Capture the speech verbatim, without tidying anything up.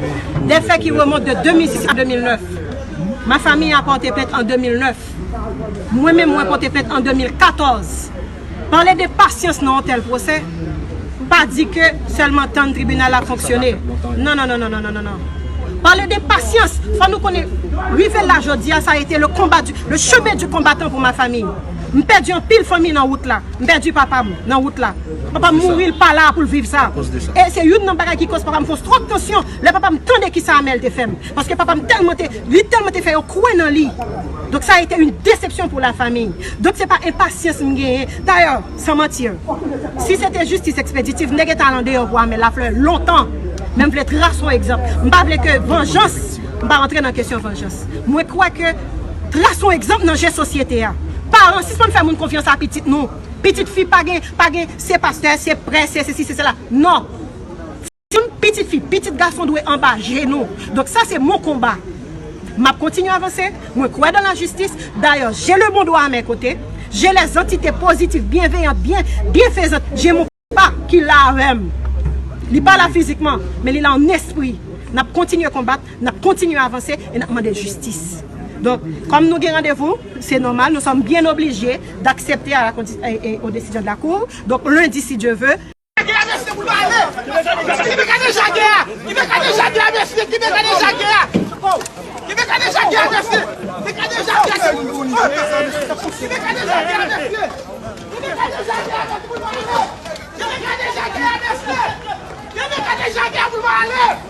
Des faits qui remontent de deux mille six à deux mille neuf. Ma famille a porté plainte en deux mille neuf. Mwen menm, mwen pote plent an de mil katòz. Pale de pasyans nan yon tèl pwosè, pa di ke sèlman tann tribinal la fonksyone. Non, non, non, non, non, non, non, non. Pale de pasyans. Fò nou konnen, rive la jodi a, sa a été le combat du, le chemin du combattant pour ma famille. M pèdi anpil fanmi nan wout la. M pèdi papa m nan wout la. Papa m mouri, l pa la pou l viv sa. E se youn nan bagay ki koz papa m fè yon stròk tansyon. Lè papa m tande kisa Amel te fè m. Paske papa m tèlman te, li tèlman te fè yo kwè nan li. Donk sa a été une déception pour la famille. Donk se pa enpasyans m genyen. Dayè, sans mentir, si se te jistis ekspeditif, m te gentan al andeyò pou Amel Lafleur lontan. Men m vle trase yon egzanp. M pa vle ke vanjans, m pa rantre nan kesyon vanjans. Mwen kwè ke trase yon egzanp nan je sosyete a. Paran, sispann fè moun konfyans a pitit nou. Pitit fi pa gen, pa gen, se pastè, se prè, se sesi, se sela. Non. Yon pitit fi, pitit gason dwe anba je nou. Donk sa se mon konba. M ap kontinye avanse, mwen kwè dans la justice. D'ailleurs, j'ai le bon droit à mes côtés. J'ai les entités positives, bienveillantes, bien, bienfaisantes. J'ai mon papa ki la avè m. Li pa la fizikman, men li la an espri. N ap kontinye konbat, n ap kontinye avanse e n ap mande jistis. Donk, kòm nou gen randevou, se nòmal, nous sommes bien obligés d'accepter à la condi- et, et aux décisions de la cour. Donk, lundi, si Dieu veut, Jacques a arrêté pour nous aller. Qui veut garder Jacques a? Qui veut garder Jacques a, monsieur? Qui veut garder Jacques a? Qui veut garder Jacques a, monsieur? Qui veut garder Jacques a, monsieur? Qui veut garder Jacques a, monsieur? Qui veut garder Jacques a, monsieur? Qui veut garder Jacques a, monsieur? Qui veut garder Jacques a, monsieur? Qui veut garder Jacques a, monsieur? Qui veut garder Jacques a, monsieur? Qui veut garder Jacques a, monsieur?